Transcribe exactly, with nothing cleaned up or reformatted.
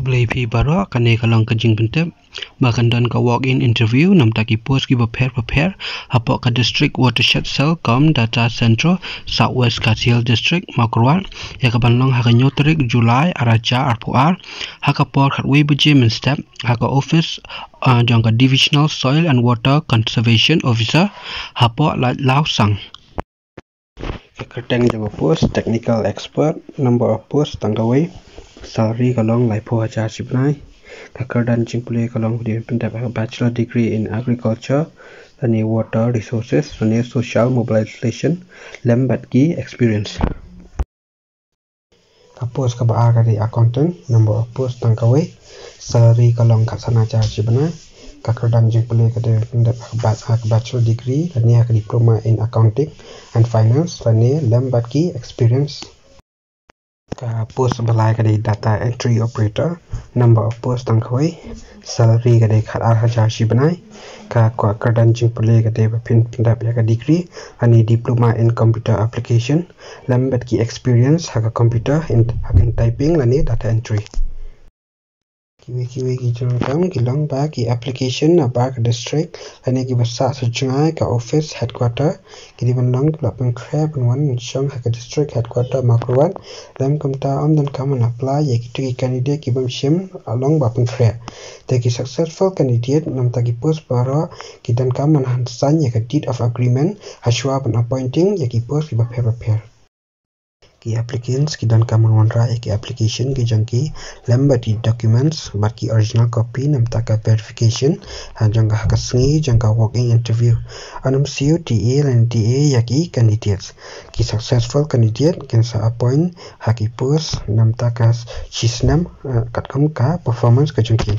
Khublei phi baroh, kane ka long ka jingpyntip ba kan don ka walk-in interview namta ki post kiba pher bapher hapoh ka District Watershed Cell cum Data Centre, South West Khasi Hills District, Mawkyrwat, ïa kaban long ha ka hynñiew tarik July, ar hajar arphew ar, ha ka por khatwei baje mynstep, ha ka office, ah, jong ka Divisional Soil and Water Conservation Officer, hapoh Laitlawsang. Ka kyrteng jong ka post, technical expert, number of post tang kawei, salary ka long laiphew hajar shi bnai. Ka kyrdan jingpule ka long, ka dei ban pyndep ha ka bachelor degree in agriculture lane water resources lane social mobilization lem bad ki experience. Ka post kaba ar ka dei accountant, number of post tang kawei, salary ka long khatsan hajar shi bnai. Ka kyrdan jingpule ka dei ban pyndep ha ka ba-, ha ka bachelor degree lane ha ka diploma in accounting and finance lane lem bad ki experience. Ka post ba lai ka dei data entry operator, number of post tang kawei, salary ka dei khatar hajar shi bnai. Ka kwah kyrdan jingpule ka dei ba phin pyndep ïa ka degree lane diploma in computer application lem bad ki experience ha ka computer in, ha ka typing lane data entry. Kiwei kiwei ki jingdonkam ki long ba ki application na bar ka district lane kiba sah sha jngai ka office headquarter ki dei ban long kiba la pynkhreh ban wan shong ha ka district headquarter Mawkyrwat. Lem kumta ym donkam ban apply ïa kito ki candidate kiba ym shym long ba pynkhreh. Te ki successful candidate namta ki post baroh ki donkam ban han sign ïa ka deed of agreement hashwa ban appointing ïa ki post kiba pher bapher. Ki applicants ki donkam ban wanrah ïa ki application ki jong ki lem bad ki documents bad ki original copy namta ka verification, ha, jong ka, ha ka sngi jong ka walk-in interview. Yn ym siew T A lane D A ïa ki candidates. Ki successful candidate kin sa appoint ha ki post namta ka shi snem, eh, katkum ka performance ka jong ki.